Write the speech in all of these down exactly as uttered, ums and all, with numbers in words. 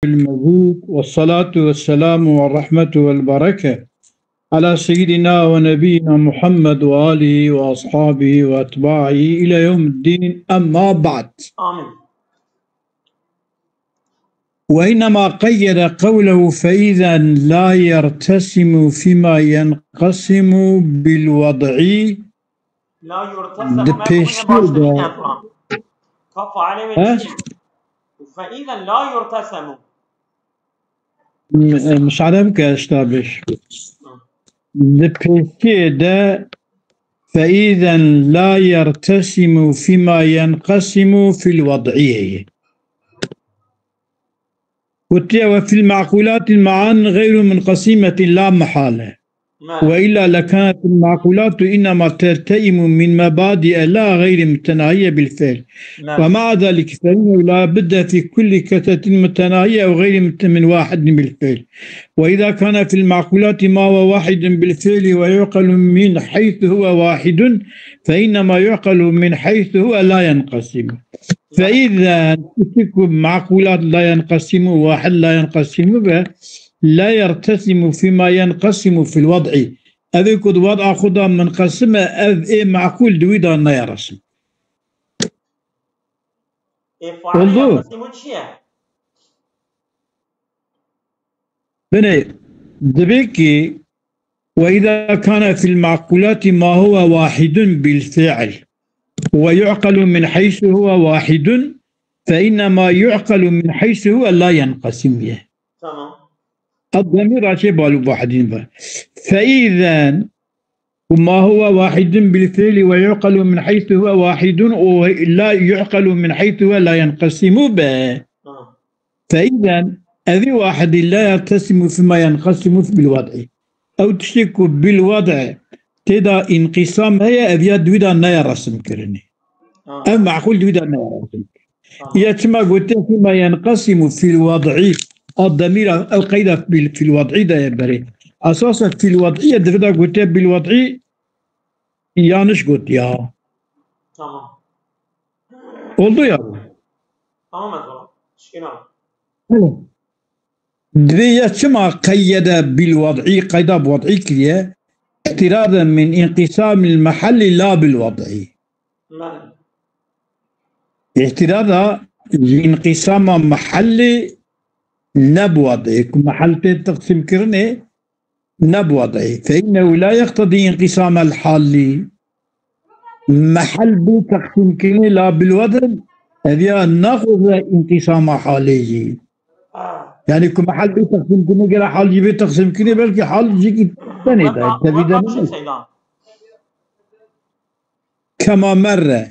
المجيد، والصلاة والسلام والرحمة والبركة على سيدنا ونبينا محمد وآله وأصحابه وأتباعه إلى يوم الدين، أما بعد. Amin. وإنما قيد قوله فإذا لا يرتسم فيما ينقسم بالوضع. La yurtesamu Di me pêşiya bûne başladı de- ne Kur'an. Kafa alem He? el Fe izen la yurtesamu. M-, e, müsaade bike ez ta bêj. Di pêşiyê de فإذا لا يرتسم فيما ينقسم في الوضعية. Gotiye وفي المعقولات معا غير منقسمة لا محالة. Me. وإلا لكانت المعقولات إنما ترتئم من مبادئ لا غير متناهية بالفعل. Me. ومع ذلك فإنه لا بد في كل كثرة متناهية أو غير مت-، من واحد بالفعل. وإذا كان في المعقولات ما هو واحد بالفعل ويعقل من حيث هو واحد، فإنما يعقل من حيث هو لا ينقسم. فإذا تشك معقولات لا ينقسم، واحد لا ينقسم به، لا يرتسم فيما ينقسم في الوضع. Ev ê ku di wad'a xwe de minqesim e, ev ê meqûl di wî de neyê resim. E, faile Oldu. Yaqasimu çi ye? Binê, dibê ki وإذا كان في المعقولات ما هو واحد بالفعل ويعقل من حيث هو واحد، فإنما يعقل من حيث هو لا ينقسم diye. Tamam. الضمير راجع بالو واحدين به. فإذا وما هو واحد بالفعل ويعقل من حيث هو واحد ولا يعقل من حيث هو لا ينقسم به. Tamam. فإذا أبي واحد لا يرتسم فيما ينقسم بالوضع. Ew tiştê ku bil wad'e tê de înqîsam heye, ev ya di wî de neye resim kirinê. Ha. Ev meqûl di wî de neye resim kirinê. Aha. Ya çima gotiye fîma yenqesimu fîl wad'î, a demîra ew qeyda fîl, fîl wad'î de ye berê. Esasa fîl wad'î ye, di vê de gotiye bil wad'î, yanlış gotiya. Tamam. Oldu ya. Tamam, ez tamam. Şikina. Divê ya çima qeyyede bil wad'î, qeyda bi wad'î kiriye? Îhtirazen min înqîsamil mehelli la bil wad'î. Men. Îhtiraza ji înqîsama mehellê ne bi wad'î. Ku mehel tê teqsîmkirinê ne bi wad'î. Fe innehu la yeqtedî înqîsamel halî. Mehel bê teqsîmkirinê la bil wad'î. Ev ya naxwaze înqîsama halê jî. Ha. Yani ku mehel bê teqsîmkirinê gere hal jî bê teqsîmkirinê belkî hal jî ki tenê de. Weka, Tevî de weka ne. çi Seyda? Kema merre.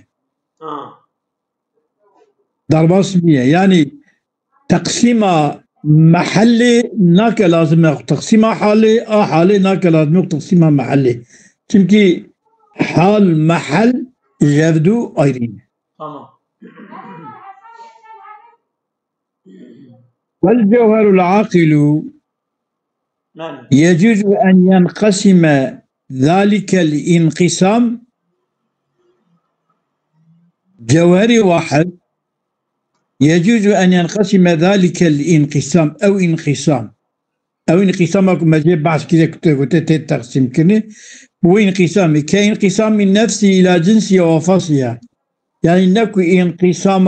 Ha. Derbas niye. Yani teqsîma mehellê nake lazim e teqsîma halê, a halê nake lazim e teqsîma mehellê. Çimkî hal, mehel, jevdû ayrî ne. Tamam. والجوهر العاقل Men. يجوز أن ينقسم ذلك الانقسام جوهري واحد، يجوز أن ينقسم ذلك الانقسام أو انقسام أو انقسام أكو مجيء بحث كذا كنت قلت تقسيم كني وانقسام كانقسام من نفسه إلى جنسه وفصلها. يعني نكو انقسام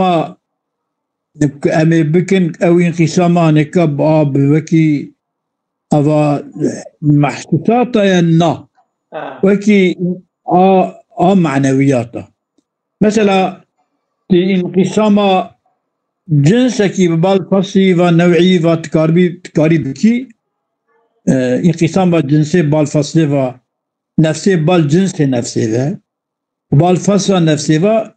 Em ê bikin ew înqîsama neke bi a bi wekî eva mehsûsata ya na. Ha. Wekî a, a manewiyata. Mesela, ti înqîsama cinsekî bi bal feslî va newî va tikaribî, tikarî bikî, e, înqîsama cinsê bal feslê va nefsê bal cinsê nefsê ve. Bal fesla nefsê va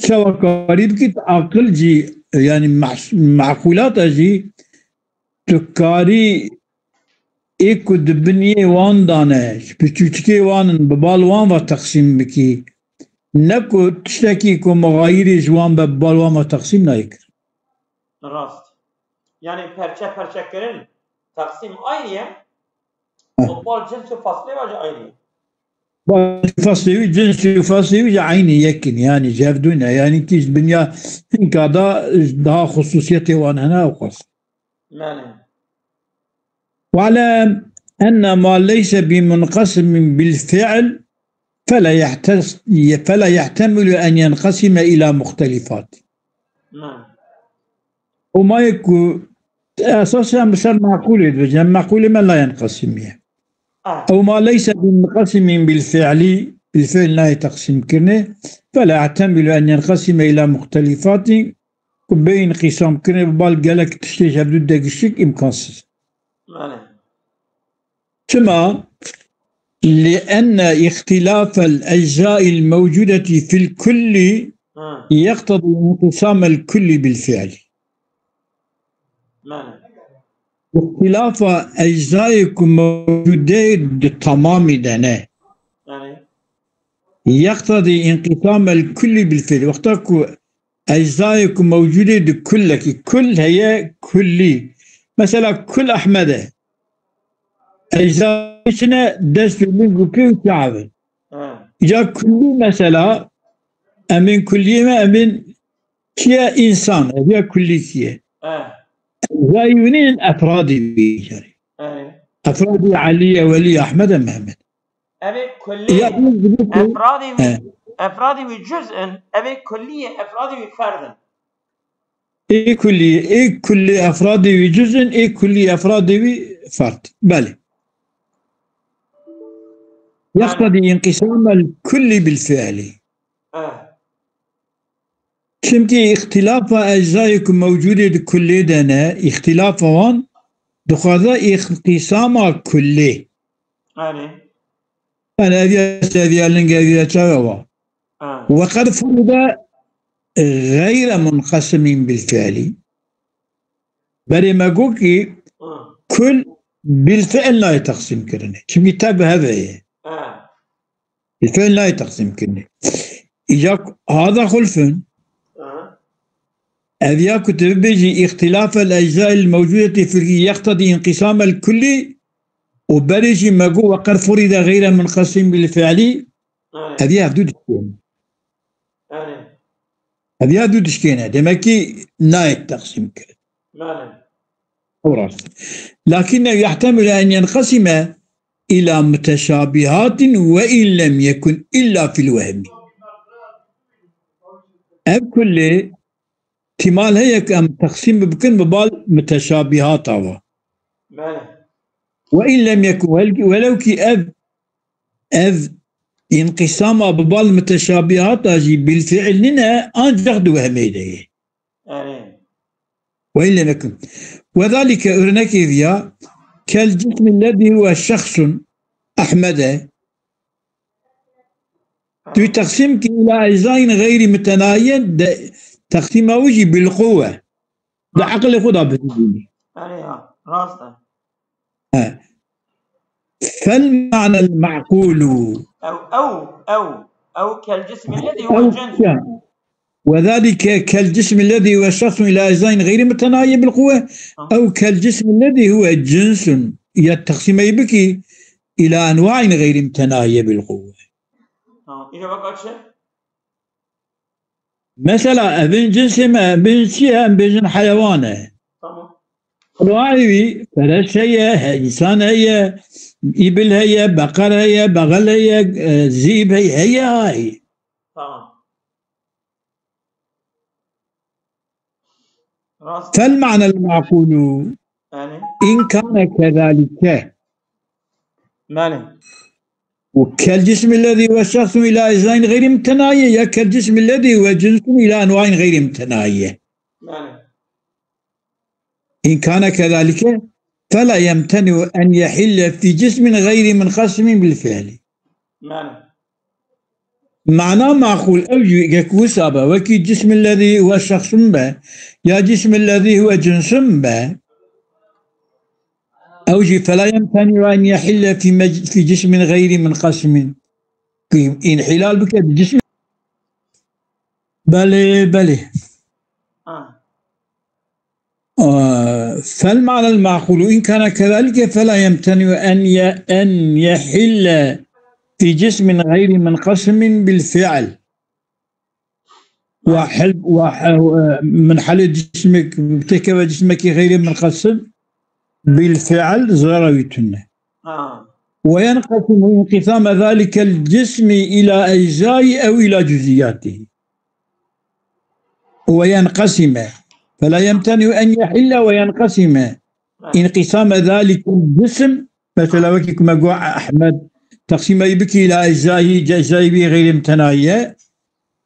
çawa karî bikît, aqil jî, yani mehs-, meqûlata jî tu karî ê ku di biniyê wan dane, ji piçûçikê wan in, bi bal wan ve teqsîm bikî. Ne ku tiştekî ku muxayirê ji wan be bi bal wan ve teqsîm nayê kir. Rast. Yani perçe perçe kirin, teqsîm aynı ye. Heh. Topal cins û faslê var aynı ye. Faslê wî, cins û faslê wî jî eynî yek in, yanî ji hev du ne. Yanî kî ji dinya hinka da daha xusûsiyetê wan hene ew xwest. واعلم أن ما ليس بمنقسم بالفعل فلا يحتس-، فلا يحتمل أن ينقسم إلى مختلفات. Û ma yek ku esas em bi ser meqûlê dibêjin, em meqûlê me la yenqesimî ye. Ew ma leyse bi munqesimîn bil fi'lî, bil fi'l nayê teqsîmkirinê, fela yehtemilu en yenqesime ila muxtelifatî, ku bê înqîsamkirinê bi bal gelek tiştê ji hevdû de gişik îmkansiz. Çima? Li enne îxtilafel eczayil mewcudetî fil kullî yeqtedî înqîsamel kullî bil fi'lî. Îxtilafa eczayê ku mewcûdê di tamamî de ne. Yeqtedî înqîsamel kullî bil fi'lî. Wexta ku eczayê ku mewcûdê di kullekî, kull heye kullî. Mesela kul Ehmed e. Eczayê çi ne? Dest û ling û pê û çav e. Îca kullî mesela, em ên kulliyê me, em ên çi ye? Însan, ev ya kullî kî ye? Eczayê wî nînin efradî wî carê. Efradî Elî ye, Welî ye, Ehmed e, Mehmed. Ev ê kullî Ya, efradî wî, he. Efradî wî cuz in, ev ê kullî efradî wî ferd in. Ê kullî, ê kullî efradî wî cuz in, ê kullî efradî wî ferd. Belê. Yeqtedî înqîsamel kullî bil fi'lî. He. Çimkî îxtilafa eczayê ku mewcûdê di kullê de ne, îxtilafa wan dixwaze înqîsama kullê. Erê. Yani ev ya dest, ev ya ling, ev ya çav e wa. Ha. Ve qed furide geyre munqesimîn bil fi'lî. Berê me got ki Ha. kul bil fi'l nayê teqsîm kirinê. Çimkî te bi hev heye. Ha. Bil fi'l nayê teqsîm kirinê. Îca hada xulfun. Aha. Ev ya ku tu bibêjî îxtilafel eczayil mewcûdetî fil kullî yeqtedî înqîsamel kullî û berê jî me got ve qed furide geyre munqesim bil fi'lî. Erê. Ev ya hevdû dişkêne. Erê. Ev ya hevdû dişkêne. Demek ki nayê teqsîm kirin. Belê. Ew rast. Lakinnehu yehtemilu en yenqesime ila muteşabihatin ve in lem yekun illa fil wehmi. Ev kullê tîmal heye ku em teqsîm bikin bi bal muteşabihata ve. Belê. Ve in lem yekun, wel-, welew ki ev, ev înqîsama bi bal muteşabihata jî bil fi'l nîne, ancak di wehmê de ye. Erê. Ve in lem yekun. Ve zalike, örnekê viya, kel cismi lezî huve şexsun Ehmede. Tu teqsîm ki ila eczayên xeyrî mutenahiye de teqsîma wî jî bil quwe. Bi eqilê xwe da bibînî. Erê ya, rast e. He. Fel ma'nel ma'qulu. Ew, ew, ew, ew kel cismi lezî huve cins. Ew, ya. Ve zalike kel cismi lezî huve şexsun ila eczayên xeyrî mutenahiye bil quwe. Tamam. Ew kel cismi lezî huve cinsun. Ya teqsîmeyî bikî ila enwain xeyrî mutenahiye bil quwe. Tamam. Îca bak açı. Mesela, evin cinsê me, evin çi ye? Em bêjin heyewan e. Tamam. Enwaî wî, fereş heye, he, însan heye, îbil heye, beqer heye, bexel heye, e, zîb heye, heye, hay. Tamam. Rast. Fel ma'nel ma'kulu. Yani. İn kâne kezalike. Yani. Ve kel cismi lezî ve şahsun ila eczayên xeyrî mutenahiye ya kel cismi lezî ve cinsun ila enwain xeyrî mutenahiye. Yani. İn kâne kezalike fela yemteni'u en yehille fi cismin xeyrî munqesimin bil fi'li. Yani. Mana maqûl ew jî gek wisa be, wekî cismil lezî huwe şexsun be, ya cismil lezî huwe cinsun be, ew jî fela yemteni'u en yehille fî mec-, fî cismin xeyrî munqesimin. Ku înhilal bike bi cismin. Belê, belê. Ha. آه، فالمعنى المعقول إن كان كذلك فلا يمتنع أن ي-، أن يحل في جسم غير منقسم بالفعل. وحل-، وح-، منحل جسمك، بتكوى جسمك غير منقسم بالفعل زرار ويتنه. Ha. وينقسم انقسام ذلك الجسم إلى أجزاء أو إلى جزئياته. وينقسم. فلا يمتنع أن يحل وينقسم. Ha. انقسام ذلك الجسم، mesela wekî ku me got Ehmed, teqsîmeyî bikî ila eczayî, eczayî wî xeyrê mitenahiye.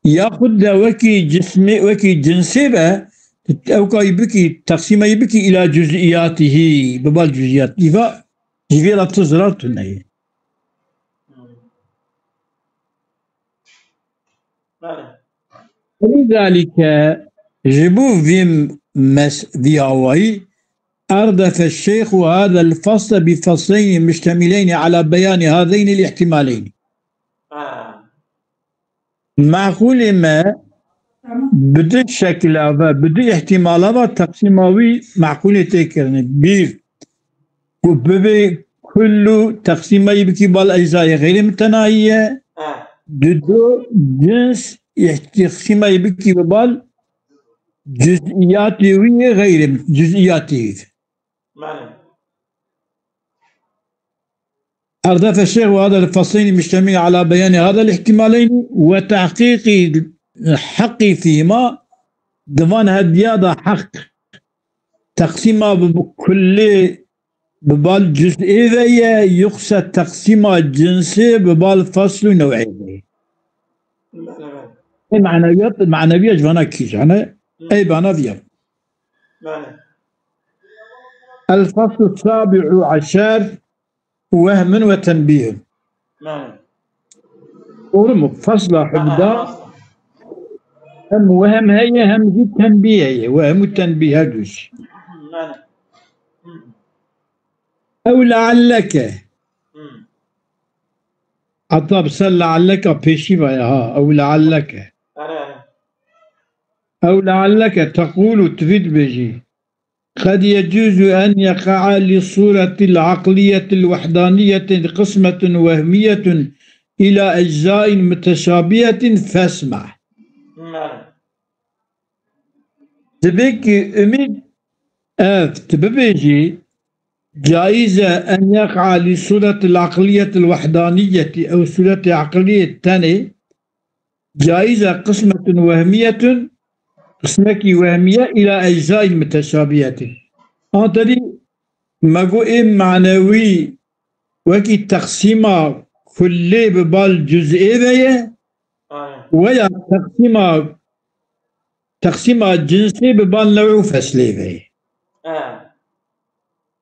Yaxud de wekî cismê, wekî cinsê be, ew kayî bikî, teqsîmeyî bikî ila cuz'iyatihî, bi bal cuz'iyat. Îva, ji vê re tu zirar tu neyê. Belê. Lizalike, ji bo vê mes-, vî awayî, erdefe şeyxu hadel fasle bi fasleyni muştemileyni ala beyanî hazeynil ihtimaleyni. Ha. Meqûlê me bi du şekila ve, bi du ihtimala ve teqsîma wî meqûlê tê kirinê. Bir, ku bibê kullu teqsîmeyî bikî bal eczayê xeyrê mitenahî ye. Ha. Dudu, cins, teqsîmeyî bikî bi bal cuz'iyatê wî yê xeyrê, cuz'iyatê wî. Belê. أردف الشيخ هذا الفصلين مشتمل على بيان هذا الاحتمالين وتحقيق الحق فيهما. Di van hediya de heq teqsîma bi, bi kullê bi bal cuz'ê ve ye, yoksa teqsîma cinsê bi bal fasl û new'ê ve ye. Belê, belê. Ê maneviyat, maneviya ji vana kîjan e? Hı. Ey bana viya. Belê. El faslu sabi'u aşer, wehmun ve tenbihun. Belê. Doğru mu? Fasla Ha, hubda ha, fasla. Hem wehm heye hem jî tenbih heye. Wehm û tenbih her du jî. Belê. Hı. Ew lealleke. Hı. Heta bi ser lealleka pêşî ve ya ha. Ew lealleke. Belê. Ew lealleke teqûlu, tu vî dibêjî. قد يجوز أن يقع للصورة العقلية الوحدانية قسمة وهمية إلى أجزاء متشابهة فاسمع. Belê. Dibe ki ümit ev, tu bibêjî, caize en yaqa li suretil aqliyet el wahdaniyeti ew sureti aqliyet tenê, caize qismetun wehmiyetun, qismekî wehmiye ila eczail muteşabiyetin. Anterî me got ê manewî wekî teqsîma kullê bi bal cuz'ê ve ye, Aynen. weya teqsîma, teqsîma cinsê bi bal new'ê û feslê ve ye. He.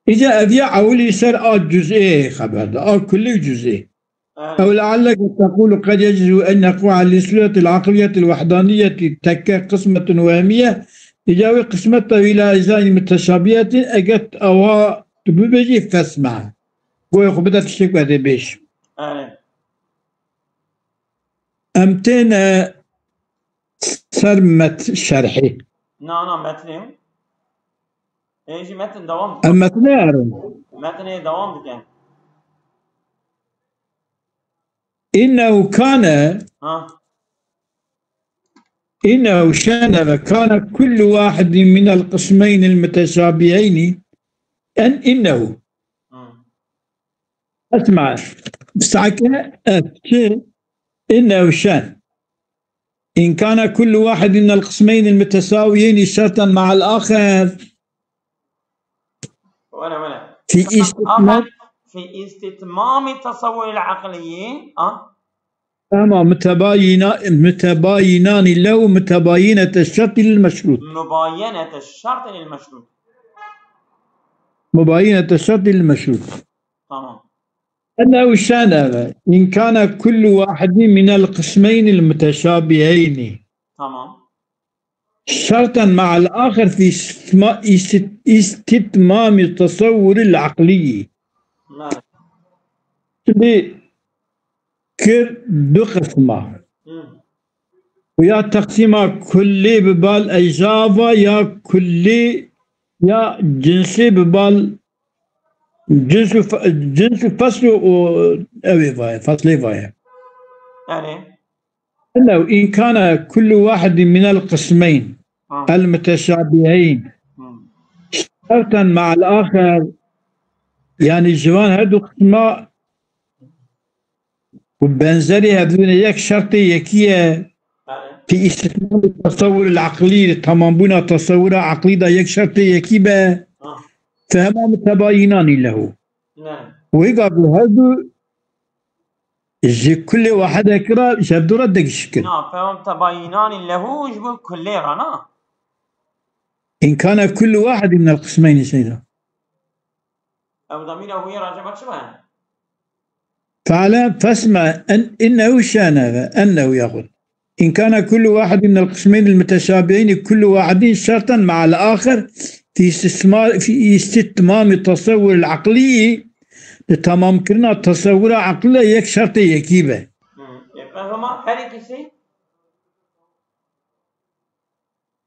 Îca ev ya ewilî ser a cuz'ê xeber de, a kullî û cuz'ê. He. Ew lealleke teqûlu qed yeczu en yequa li suretil aqliyetil wehdaniyetî tekke qismetun wehmiye. Îca wê qismeta wî la eczain muteşabiyetî, eger ewa tu bibêjî fesme. Goyê xwe bide tiştê ku ez ê bêjim. Aynen. Em têne ser met şerhê. Na, na, metnê. Ê, jî metin dewam dike. Em metnê erin. Metnê dewam dike. Înnehu kane, Ha. Înnehu şene ve kane kullu wahidin minel qismeynil muteşabiheyni en înnehu. Hı. Esma, sake, et, çi? Înnehu şen. إن كان كل واحد من القسمين المتساويين شرطا مع الآخر ولا، ولا. في استتمام. آخر في استتمام التصور العقلي، آه؟ أما متباينا-، متباينان له متباينة الشرط للمشروط. مباينة الشرط للمشروط. مباينة الشرط للمشروط. Tamam. أنه شان هذا، إن كان كل واحد من القسمين المتشابهين Tamam. شرطا مع الآخر في استتما-، است-، استتمام التصور العقلي. Maalesef. Şimdi kir du qisma. Hı. Ya teqsîma kullî bi bal ecza ve ya kullî ya cinsî bi bal cins û fe-, cins û fesl û, û ew ê vaye, feslê vaye. Erê. Ennehu in kana kullu wahidin minel qismeyn Ha. el muteşabiheyn Hmm. şerten ma'al aher, yani ji van her du qisma ku benzerî hevdû ne, yek şertê yekî ye, Belê. fi îstîtmamî tesewwuril eqlî, tamambûna tesewwura eqlî de yek şertê yekî be, Ha. fehema mutebayînanî lehu. Ne. Wê gavê her du ji kulê wahidekî re, ji hevdû re degişik in. Na, fehema mutebayînanî lehu ji bo kulê re, na? In kana kullu wahidin minel qismeyni seyda. Ew demîra hûyê raceba çi be? Fe'le fesme en, innehu şe'ne ve ennehu yaxud. In kana kullu wahidin minel qismeyni el muteşabiheyni kullu wahidin şerten ma'al aher fi istisma-, fi istitmami tesewwuril eqlî, li tamamkirina tesewwura eqlî de yek şertê yekî be. Hı. E, fehema her ikisi?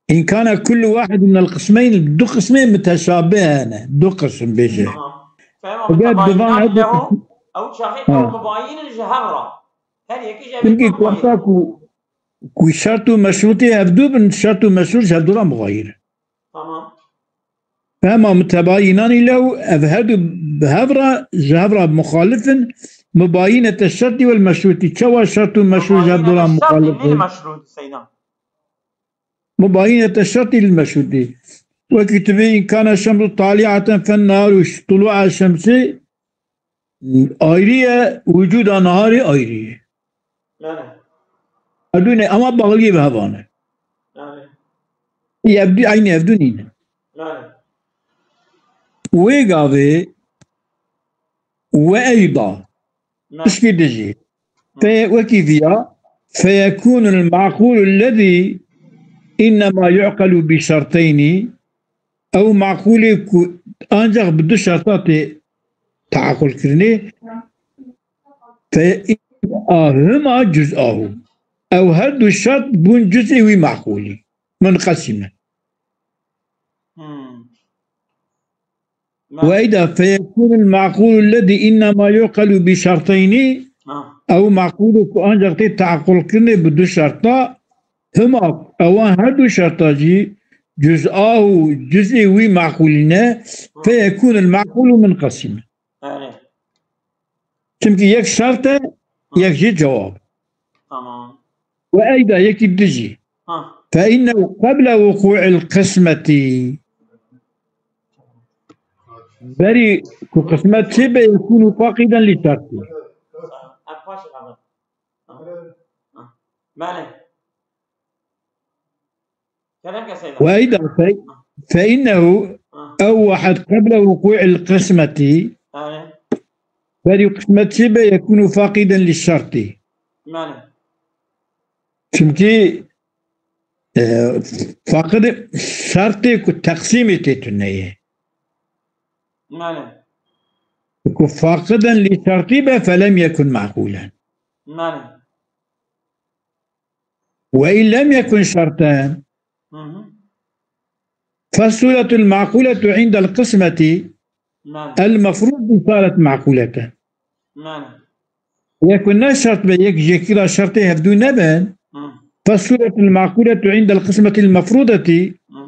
In kana kullu wahidin minel qismeyn, du qismê muteşabih hene. Du qism bêje. Tamam. Fehema Eger mutebayînan divan her lehu, ew çaxê Ha. ew mubayîn in ji hev re. Her yekî ji hev Çünkü re mubayîn. Kota ku, ku şert û meşrûtê hevdû bin, şert û meşrût ji hevdû re muxayir. Tamam. Fehema mutebayînanî lehu, ev her du bi hev re, ji hev re muxalif in, mubayînete şertî wel meşrûtî. Çawa şert û meşrût ji hev du re Mubayînete şertî muxalif lil in? Meşrût, Seyda. Mubayînete şertî lil meşrûtî. Wekî tu bê in kana şemsu tali'aten fen naharu ş-, tulu'a şemsi ayrı ye, vücuda naharî ayrı ye. Belê. Hevdû ne, ama bağliyê bi hev an e. Belê. Ê hevdû, eynî hevdû nîne. Belê. Wê gavê we eyda. Ne. Pişkî dijî. Fe-, wekî viya, feyekûnul ma'qûlu lezî innema yu'qelu bi şerteyni, ew maqûlê ku ancak bi du şerta tê teaqulkirinê, fe-, a huma cuz'ahu. Ew her du şert bûn cuz'ê wî maqûlî. Munqesîme. Hmm. Ve eyda feyekûnul ma'qûlu lezî innema yu'qelu bi şerteyni, Ha. ew maqûlê ku ancak tê teaqulkirinê bi du şerta, hima ewan her du şerta jî cuz'ahu, cuz'ê wî maqûlî ne, feyekûnul ma'qûlu munqesîme. Belê. Çimkî yek şert e, yek jî cewab. Tamam. Ve eyda yekî dijî. Ha. Fe innehu qeble wuqû'il qismetî. Berî ku qismet çê be yekûnu faqiden lî şertî. Ev paşê qebre. Ha. Ha. Belê. Kerem ke Seyda. Ve eyda fe-, fe innehu Ha. ew wahid qeble wuqû'il qismetî. Belê. Berî qismet çê be yekûnu faqiden lî şertî. Belê. Çimkî, e, faqid şertê ku teqsîmê tê tune ye. Belê. Ku faqiden lî şertî be felem yekun ma'qûlen. Belê. Ve in lem yekun şerten Hı hı. fesuretul ma'quletu indel qismeti Belê. el mefrûdi saret ma'quleten. Belê. Yek ku ne şert be, yek ji yekî re şertê hevdû nebin, Hı. fesuretul ma'quletu indel qismetil mefrûdeti, Hı.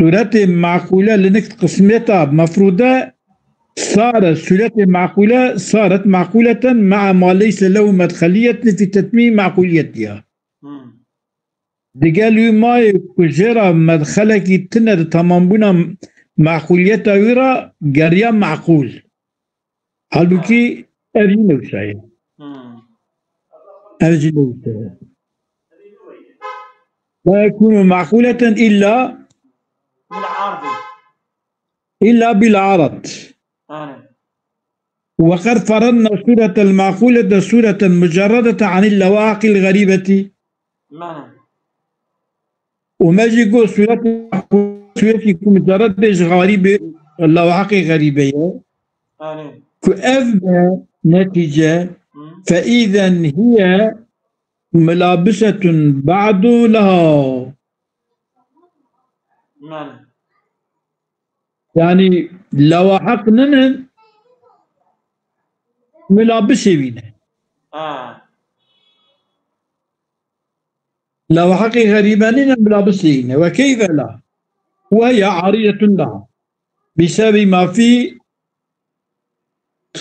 sûretê ma'qule li nik qismeta mefrûde sare, sûretê ma'qule saret ma'quleten ma'a ma leyse lehu medxeliyetun fi tetmîm ma'quliyetiha. Hı. Digel wî mayê ku jê re medxelekî tune di tamambûna meqûliyeta wî re geriya meqûl. Halbûkî ev jî newşa ye. Hmm. Ev jî newşa ye. La yekûnu meqûleten îlla Bil ardi. Îlla bil ard. Aynen. وقد فرضنا الصورة المعقولة صورة مجردة عن اللواحق الغريبة. Mane. Û me jî got sûret, sûretî ku mucerred be ji xarîbê, lewahaqê xerîbe ye. Mane. Ku ev be netîce, Hı. فإذا هي ملابسة بعد لها. Mane. Yani lewahaq ninin, milabisê wî ne. Ha. لو حقي غريبانين بلا بسينة، وكيف لا؟ وهي عارية لها بسبب ما في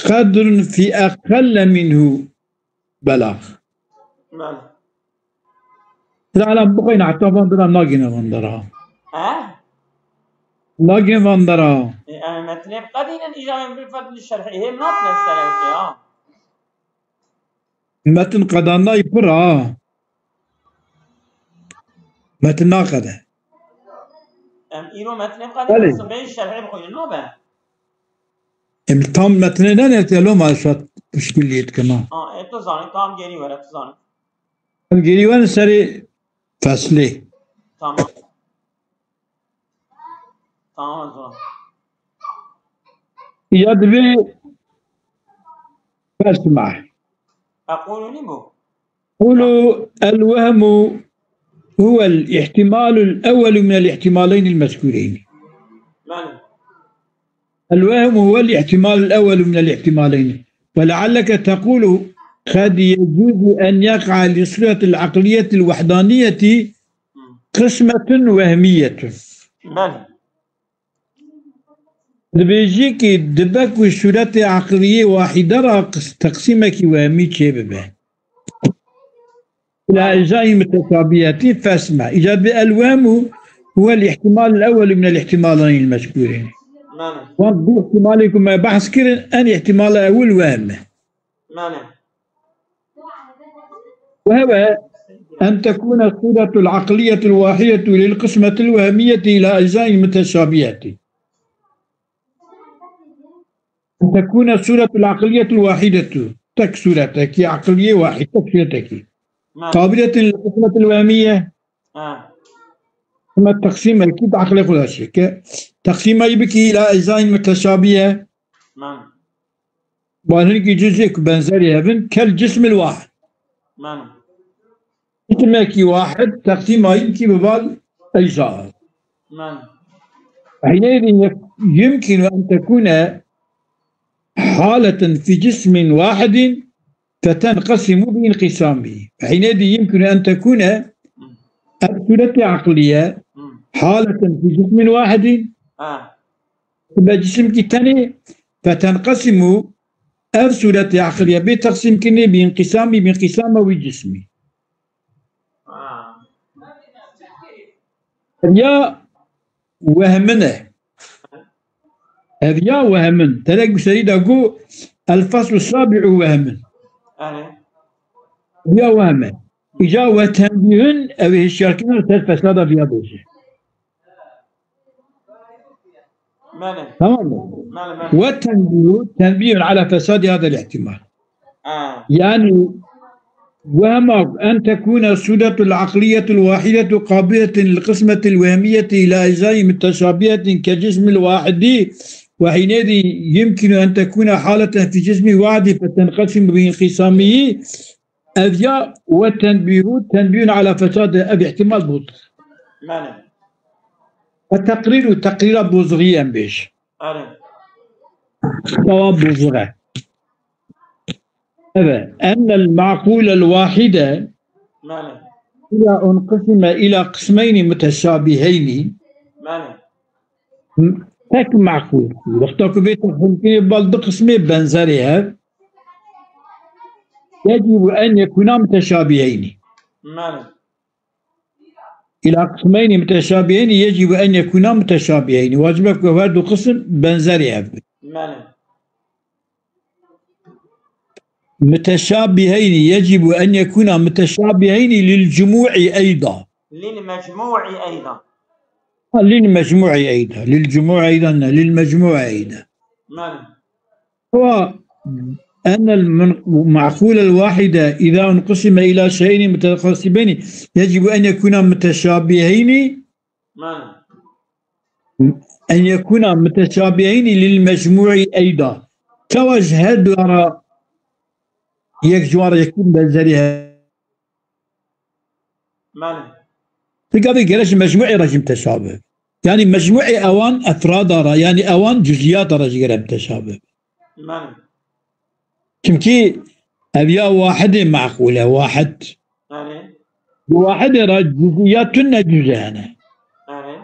قدر في أقل منه بلاغ. Belê. Tira ela bixweyne heta van dira nagêne van dera. He? Nagên van dera. E, em metnê biqedînin, îja em bi fed li şerhê hêm natine ser ew ya. Metin qedanayî pir a. Metin naqede. Em îro metnê biqedînin, Belê. Sibê şerhê bixwînin, nabe? Em tam metnê ne ne te loma şat pişkiliyet kema. Ha, e, tu zanî, tam geri were, tu zanî. Em geri were serê feslê. Tamam. Tamam, o zaman. Ya divê fesma. أقول نبو. قولوا الوهم هو الاحتمال الأول من الاحتمالين المذكورين. Belê. الوهم هو الاحتمال الأول من الاحتمالين، ولعلك تقول: قد يجوز أن يقع للصورة العقلية الوحدانية قسمة وهمية. Belê. Dibêjî kî dibe ku sûretê eqliyê wahîde ra qis-, teqsîmekî wehmî çêbibe. La ejayî muteşabiyetî fesme. Îca bi el wehmû huwel ihtimal el ewwel min el ihtimalayni el mezkûrîn. Belê. Wan du ihtimalê ku me behs kirin, en ihtimala ewil wehm e. Belê. وهو أن تكون الصورة العقلية الواحدة للقسمة الوهمية إلى أجزاء متشابهة. أن تكون الصورة العقلية الواحدة، tek sûretekî, eqliyê wahîd, tek sûretekî. Belê. قابلة للقسمة الوهمية. Ha. Hema teqsîmekî di eqlê xwe de çêke. Teqsîma yî bikî îla eczayin muteşabiye. Belê. Wan hinkî cizê ku benzerî hevin, kel cismil wahid. Belê. Cismekî wahid, teqsîma yî bikî bi val ecza. Belê. Hineyî yumkinu en tekune haletin fi cismin wahidin fetenqesimu bi înqîsamî. Hineyî yumkinu en tekune, ev sûretê eqliye, Hmm. haletin fi cismin wahidin, Ha. bi cisimkî tenê, fetenqesimu, ev sûretê eqliye bê teqsîmkirinê bi înqîsamî, bi înqîsama wî cismî. Ha. Ya wehmin e. Ev ya wehmin. Terek bi serî de got, el faslu sabi'u wehmin. Erê. Ya wehm e. Îca we tenbîhun, ev hişyarkirina ser fesada viya bêje. Belê. Tamam mı? Belê, belê. Ve tenbîhu, tenbîhun ala fesadi hadel ihtimal. Ha. Yani, وهما أن تكون الصورة العقلية الواحدة قابلة للقسمة الوهمية إلى أجزاء متشابهة كجسم الواحد، وحينئذ يمكن أن تكون حالة في جسم واحد فتنقسم بانقسامه. Ev ya ve tenbîhu, tenbîhun ala fesadi, ev ihtimal bozix. Belê. Ve teqrîru, teqrîra bozixî em bêj. Erê. Tawa bozix e. Evet. Ennel ma'qulel wahide Belê. ila unqisime ila qismeyni muteşabiheyni. Belê. Tek meqûl. Wexta ku vê teqsîmkirinê bal du qismê benzerê hev, yecîbu en yekûna muteşabiheyni. Belê. Îla qismeyni muteşabiheyni yecîbu en yekûna muteşabiheyni. Wacib e ku her du qisim benzerê hev bin. Belê. متشابهين يجب أن يكونا متشابهين للجموع أيضا. للمجموع أيضا. Ha, lil mecmu'i eyda. Lil cumu'i eyda ne? Lil mecmu'i eyda. Belê. Ve ennel mun-, ma'kûlel wahide izâ unqusime ilâ şey'eyni muteqasibeyni yecibu en yekûna muteşabiheyni. Belê. En yekûna muteşabiheyni lil mecmu'i eyda. Çawa ji her du ara yek ji wan re yekî benzerî heye. Belê. Nika vê gere ji mecmu'ê re jî muteşabih. Yani mecmu'ê ewan efrada re, yani ewan cuziyata re jî gere muteşabih. Belê. Çimkî ev ya wahidê meqûl e, wahid. Belê. Di wahidê re cüziyat tune cüze hene. Erê.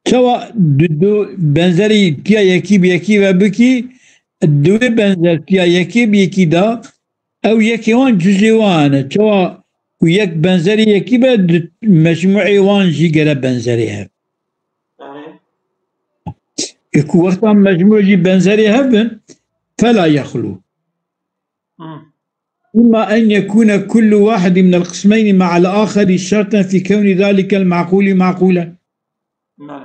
Çawa du, du benzerî tiya yekî bi yekî ve bikî, di wê benzertiya yekê bi yekî de ew yekê wan cüzê wan e. Çawa ku yek benzerî yekî be, di mecmûê wan jî gere benzerê hev. Erê. E ku wexta mecmû jî benzerê hev bin, fela yexlu. Hı. إما أن يكون كل واحد من القسمين مع الآخر شرطا في كون ذلك المعقول معقولا. Belê.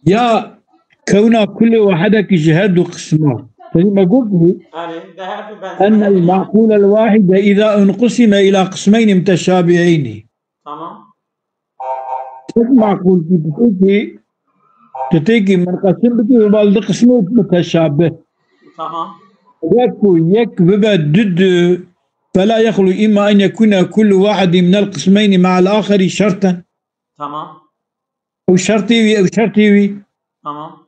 Ya kewna kulê wahidekî ji her du qisma. Tenî me got bû, Belê, de her du أن benzerî. المعقول الواحد إذا انقسم إلى قسمين متشابهين. Tamam. Tek maqûl kî, tu tê kî, tu tê kî minqesim bikî, bi bal di qismê muteşabih. Tamam. Wek ku yek bibe du du, فلا يخلو إما أن يكون كل واحد من القسمين مع الآخر شرطا. Tamam. Ew şertê wî, ew şertê wî. Tamam.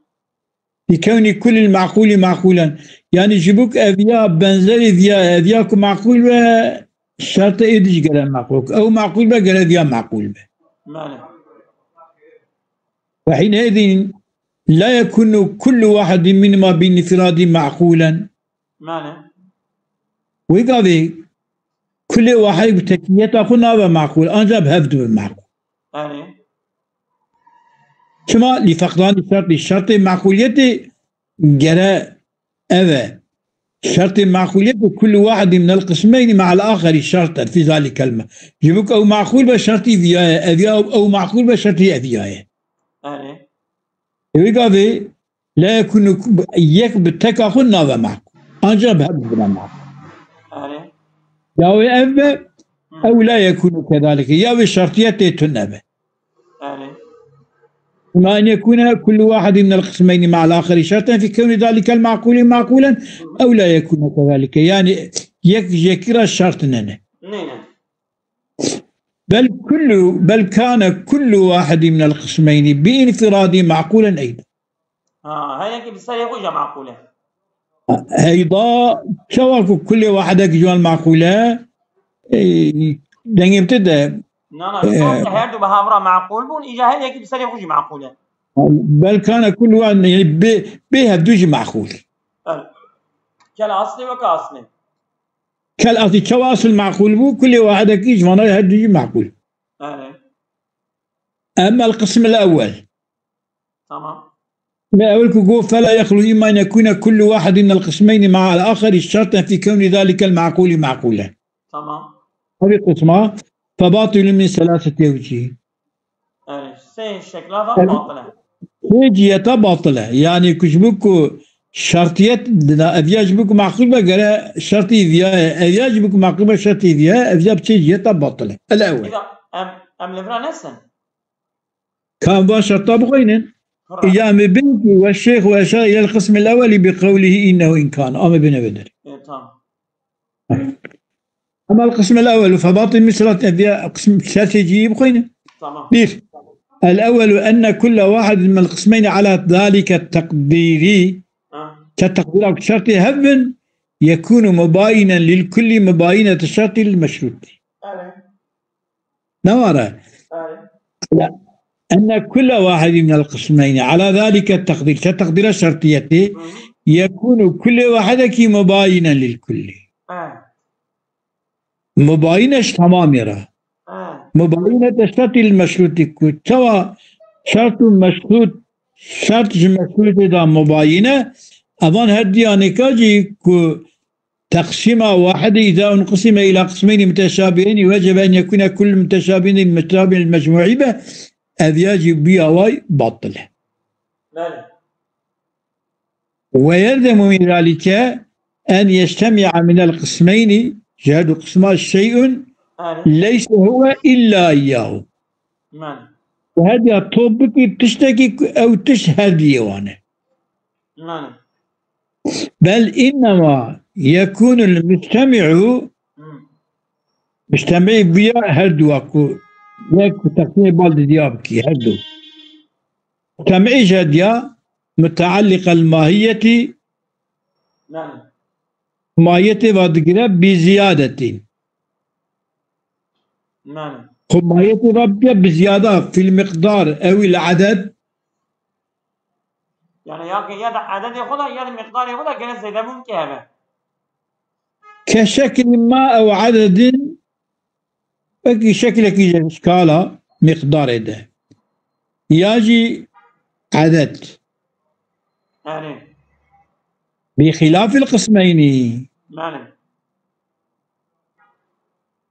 Li kewnî kulil maqûlî maqûlen. Yanî ji bo ku ev ya benzerê viya, ev ya ku maqûl be, şertê êdî jî gere maqûl. Ew maqûl be, gere viya maqûl be. Belê. Ve hîneyedîn la yekunu kullu wahidin minhuma bi înfiradî maqûlen. Belê. Wê gavê kulê wahid bi tekiyeta xwe nabe maqûl, ancak bi hev dibe maqûl. Belê. Çima? Li feqdanî şertî, şertê maqûliyetê gere ev e. Şertê maqûliyetê kullu wahidin minel qismeyni me'al axeri şerten fî zalikel me. Ji bo ku ew maqûl be şertî viya ye, ev ya ew maqûl be şertî ev ya ye. Erê. Ê wê gavê la yekunu yek bi teka xwe nabe maqûl. Ancak bi hev bibine maqûl. Erê. Ya wê ev be, Hı. ew la yekunu kedalike. Ya wê şertiyetê tune be. Erê. إما أن يكون كل واحد من القسمين مع الآخر شرطا في كون ذلك المعقول معقولا أو لا يكون كذلك. Yani yek ji yekî re şert nene. Nene. بل كل، بل كان كل واحد من القسمين بانفراده معقولا أيضا. Ha, her yekî bi serê xwe jî maqûl e. Heyda, çawa ku kulê wahidek ji wan maqûl e, e, dengê min tê de, Na, na, e, ji ber ku her du bi hev re maqûl bûn, îca her yekî bi serê xwe jî maqûl e. بل كان كل واحد, yani bê, bê hevdu jî maqûl. Evet. Kel aslê weke aslê. Kel aslê, çawa asl maqûl bû, kulê wahidekî ji wana her du jî maqûl. Evet. أما القسم الأول. Tamam. Me ewil ku got, فلا يخلو إما أن يكون كل واحد من القسمين مع الآخر شرطا في كون ذلك المعقول معقولا. Tamam. Ev qisma, فباطل من ثلاثة أوجه. Yani sê şekla da Evet. batil e. Sê ciheta batil e. Yani ku ji bo ku şertiyet dina, ev ya ji bo ku maqûl be gere şertî viya ye. Ev ya ji bo ku maqûl be şertî viya ye. Ev ya bi sê ciheta batil e. El ewel. Îda em, em li vira nesin? Ka em va şerta bixwînin. Hurra. Ya me bin ki ve şeyh ve eşar ilel qismil eweli bi qewlihi innehu imkan. Ame bin evedir. E, tamam. Ama el qismil ewelu febatil misrat, ev ya qism şertê cihî bixwînin. Tamam. Bir. El ewelu enne kulle wahidin minel qismeyni ala zalike tekdiri. Ha. Ke tekdira ku şertê hev bin, yekunu mubayinen lil kulli mubayinete şertî lil meşrutî. Evet. Ne were? Evet. La. Enne kulle wahidin minel qismeyni ala zalike tekdir. Ke tekdira şertiyetî, Hı. yekunu kulle wahidekî mubayinen lil kulli. Evet. Mubayine ji tamamê re. Ha. Mubayine de şertî li meşrûtî ku çawa şert û meşrût, şert ji meşrûtê de mubayine, evan her diyanêka jî ku teqsîma wahidî îza unqisîme îla qismeyni muteşabiheyni wecebe en yekûne kullu muteşabiheyni muteşabiheyni mecmûî be, ev ya jî bûya way batil e. Belê. ويلزم من ذلك أن يجتمع من القسمين, ji her du qisma, شيء Erê. ليس هو إلا إياه. Mane. Her diya top bikî tiştekî ku ew tişt her diyê wan e. Mane. بل إنما يكون المجتمع, Hmm. Mujtemî bûya her du ku yek ku teqsîmê bal didiya bikî, her du. Mujtemî jediya متعلق الماهية, Mane. Mahiyetê va digire bi ziyadetin. Belê. Xwe mahiyetê ve bike bi ziyada fil miqdar ewî l eded. Yani ya ki ya da ededê xwe da ya da miqdarê xwe da gene zêde bûn ki hebe. Ke şeklî ma ew ededin wekî şeklekî ji skala miqdarê de. Ya jî eded. Belê. Bi xilafil qismeynî. Belê.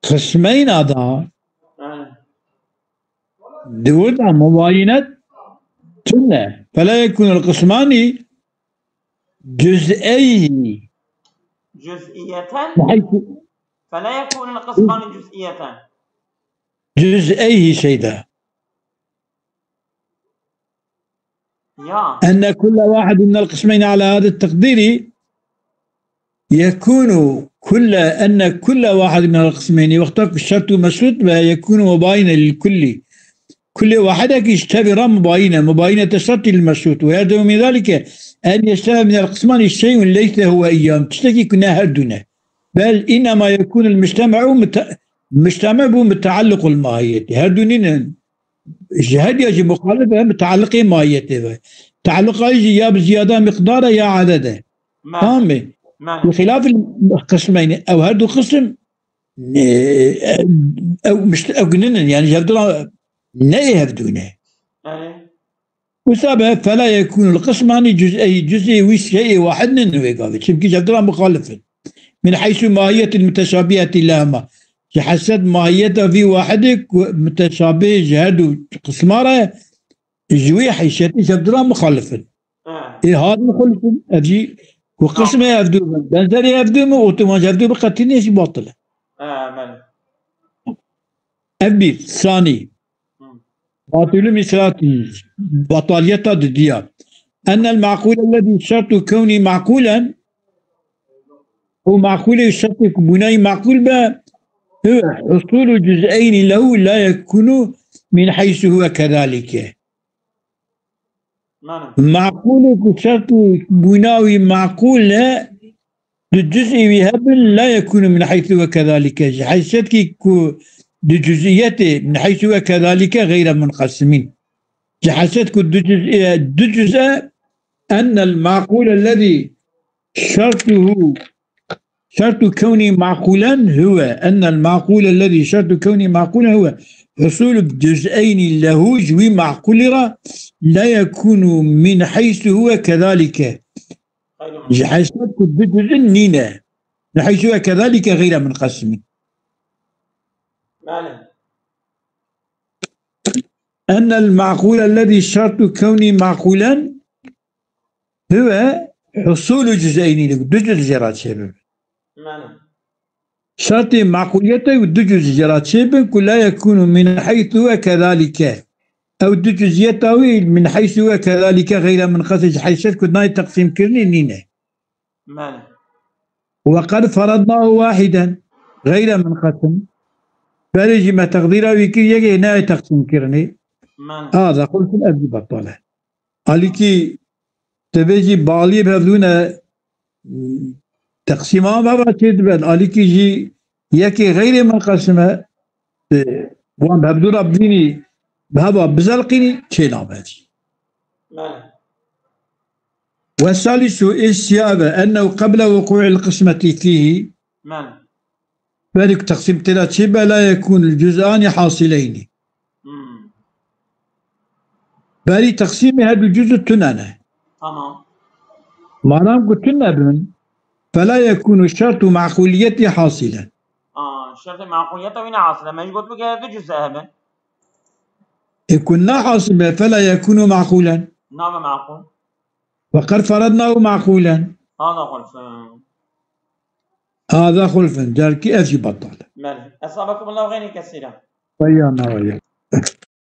Qismeyna da Belê. di wir de mubayinet tune. Fela yekunul qismani cüz'eyhi. Cüz'iyeten. Bihaythu Fela yekunul qismani cüz'iyeten. Cüz'eyhi şeyde. Ya. Enne kulle wahid minel qismeyni ala hada takdiri yekunu kulle enne kulle wahid minel qismeyni. Wexta ku şert û meşrut be yekunu mubayine lil kulli. Kulli wahidekî ji tevî re mubayine. Mubayinete şertî lil meşrut. Ve yerdevu min zalike en yeştebe minel qismani şeyun leyse huve iyyam. Tiştekî ku ne her dû ne. Bel innema yekunul mujteme'u mute-, mujteme bû mutealliqul mahiyeti. Her dû nînin. Ji her ya jî muxalif e, mutaliqê mahiyetê ve. Tealluqa jî ya bi ziyada miqdar e ya eded e. Tamam mı? Mane. Xilaf qismeyni. Ew her du qism, e, ew, müşte-, ew guninin, yani jevdira ne ev dune. Yani. Wisa be fela yekunul qismani cüz'eyi, cüz'ê wî şeyê wahid nin wê gavê. Çimkî jevdira muxalif in. Min heysu mahiyetil muteşabiheti lehema. Ji hesed mahiyeta vî wahidê ku muteşabih ji her du qisma re ji wî heyşetî jevdira muxalif in. Ha. Ê har muxalif in. Ev jî ku qismê ev du bin. Benzerê ev du min otoman ji ev du bi qetî ne jî batil e. Ha, belê. Ev bir. Sanî. Hı. Batilü misrati. Bataliyeta didiya. Ennel ma'kul ellezî şertu kevnî ma'kulen. O ma'kulê şertê ku bûnayî ma'kul be. Huve husulu cüz'eyni lehu la yekunu min heysu huve kezalike. Mane. Ma'kul û ku şert û bûna wî ma'kul e, du cüz'î wî hebin, la yekunu min heysu ve kezalike. Ji heysetkî ku du cüz'iyetê min heysu ve kezalike geyre munqesimîn. Ji heyset ku du cüz'î, du cüz'e, ennel ma'kul ellezî şertuhu, şertu kevnî ma'kulen huve, ennel ma'kul ellezî şertu kevnî ma'kulen huve, husulu cüz'eyni lehu, ji wî ma'kulî re, la yekunu min heysu huve kezalike. Ji heyset ku du cüz'in nîne. Min heysu huve kezalike geyre munqesimîn. Mane. Ennel ma'kul ellezî şertu kevnî ma'kulen huve husulu cüz'eyni, du cüz jê re çêbin. Mane. Şertê ma'kuliyete du cüz jê re çêbin ku la yekunu min heysu ve kezalike. Ew du cüziyeta wî min heysu ve kezalike geyre munqesim, ji heyset ku nayê teqsîmkirinê nîne. Mane. Ve qed feradnahu wahiden geyre munqesim. Berê jî me teqdîra wî kir yekê nayê teqsîmkirinê. Mane. Hada xulfun ev jî betal e. Alîkî tevê jî baliyê bi hevdû ne teqsîma me ve çê dibe. Alîkî jî yekê xeyrê munqesim e. Wan bi hevdû re bivînî, bi heva bizelqînî çê nabe jî. Mane. Ve salisu ê siya ve ennehu qebla wuqu'il qismeti fîhî. Mane. Berî ku teqsîm tê de çê be la yekûnul cüz'anî hasileynî. Hmm. Berî teqsîmê her du cüzî tune ne. Tamam. Madem ku tune bin, fela yekûnu şertu ma'quliyetî hasilen. Aa, şertê ma'quliyeta wî ne hasil e. Me jî got bike du cüz hebin. Ê ku ne hasil be, fela yekûnu ma'qulen. Nabe ma'qul. Ve qed ferednahu ma'qulen. Hada xulfun. Hada xulfun. Carkî ev jî betal e. Belê. Esabekumullahu xeyran kesîra. Veyana veya.